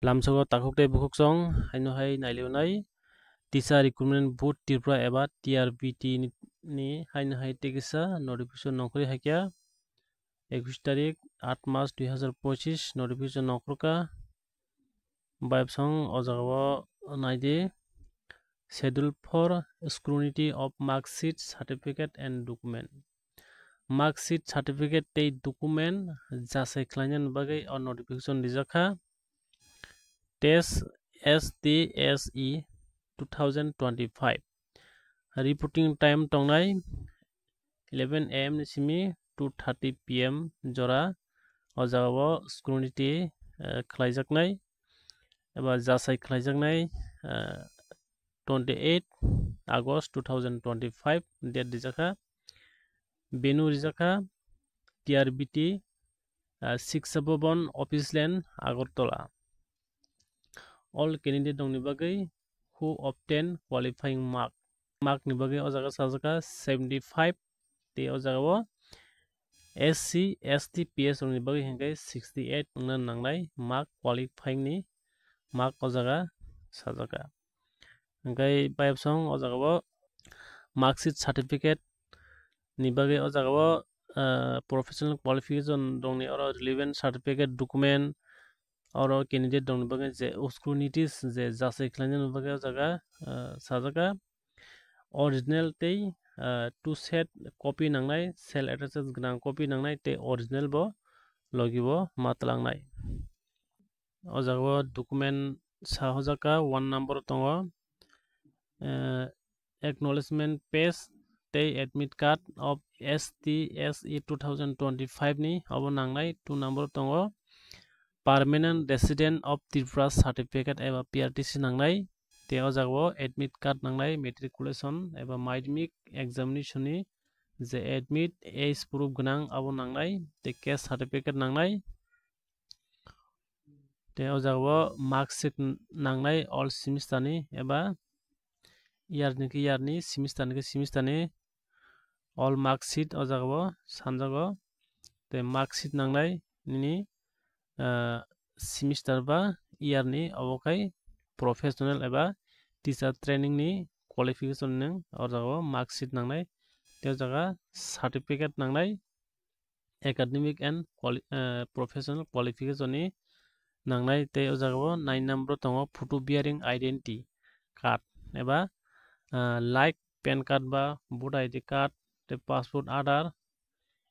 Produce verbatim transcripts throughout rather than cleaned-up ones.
Lamsogo takhuk tei bukhuk song haino hai nailionai Teacher Recruitment Board Tripura eba T R B T ni, ni haino hai tekisa notification nongkhorwi haikya. Ekush tarik, aat mas dui hazar pochis notification nongkhorka. Bayapsong o jagao naidi, Schedule for scrutiny of mark sheet, certificate and document. Mark sheet, certificate tei document jasai khlainani bagwi o notification rijakha. Test S T S E two thousand twenty-five. Reporting time tongnai eleven A M ni simi two thirty P M jora. O jagao scrutiny, eh, khlaijaknai eba jasai khlaijaknai, eh, twenty-eight August two thousand twenty-five date rijakha. Venue rijakha T R B T, ah, Shiksha Bhavan, Office Lane, Agartala. All candidate rokni bagwi who obtain qualifying mark. Mark ni bagwi o jaga sajaka seventy-five, tei o jagao S C, S T, P S rokni bagwi hinkhe sixty-eight wngna nangnai mark, qualifying ni mark o jaga sajaka. Hinkhe bayapsong o jagao mark sheet, certificate ni bagwi o jagao, ah, professional qualification rokni oro relevant certificate, document, oro candidate rokni bagwi je scrutinities je jasai khlainani bagwi o jaga, ah, sajaka. Original tei, ah, two set copy nangnai, self attested gwnang copy nangnai tei original bo logi bo ma twlangnai. O jagao document sa hojaka one number tongo, eh, acknowledgement page tei admit card of S T S E two thousand twenty-five ni obo nangnai. Two number tongo permanent resident of Tripura certificate eba P R T C nangnai. Tei o jagao admit card nangnai, matriculation eba madhyamik examination ni je admit age proof gwnang abo nangnai, tei caste certificate nangnai. Tei o jagao mark sheet n-, nangnai all semester ni eba year ni khe year ni, semester ni khe semester ni all mark sheet o jagao sanjago. Tei mark sheet nangnai nini, ah, semester ba year ni, obo khai professional eba teacher training ni qualification nwng o jagao mark sheet nangnai. Tei o jaga certificate nangnai. Academic and quali-, eh, professional qualification ni nangnai. Tei o jagao nine number tongo photo bearing identity card eba, eh, like pan card ba voter I D card tei passport, Aadhaar,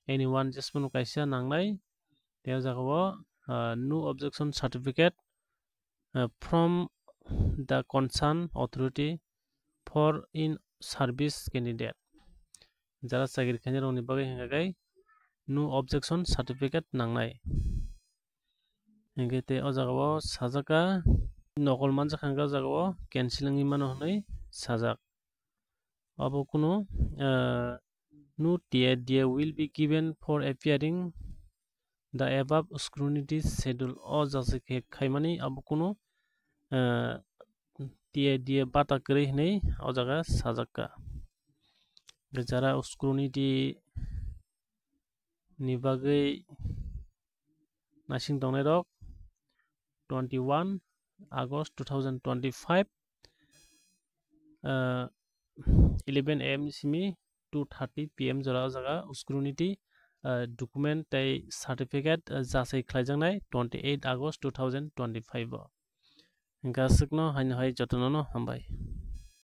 anyone jesmano kaisa nangnai. Tei o jagao, eh, no objection certificate, eh, from the concerned authority for in service candidate. Jara chakri khainai rokni bagwi hinkha khe no objection certificate nangnai. Hinkhe tei o jagao sajaka nokol manjakha hinkhe o jagao cancel wngwi mano hwnwi sajak. Abo kunu, eh, no T A D A will be given for appearing the above scrutiny schedule. O jasai khe khaimani abo kunu, eh, T A D A bata kwrwi hwnwi o jaga sajakka. Jara scrutiny ni bagwi naising tongnai rok twenty-one August two thousand twenty-five, ah, eleven A M ni simi two thirty P M jora o jaga scrutiny, ah, document tei certificate, ah, jasai khlaijaknai twenty-eight August two thousand twenty-five o. Hinkhe aswkno haino hai jotono no hambai.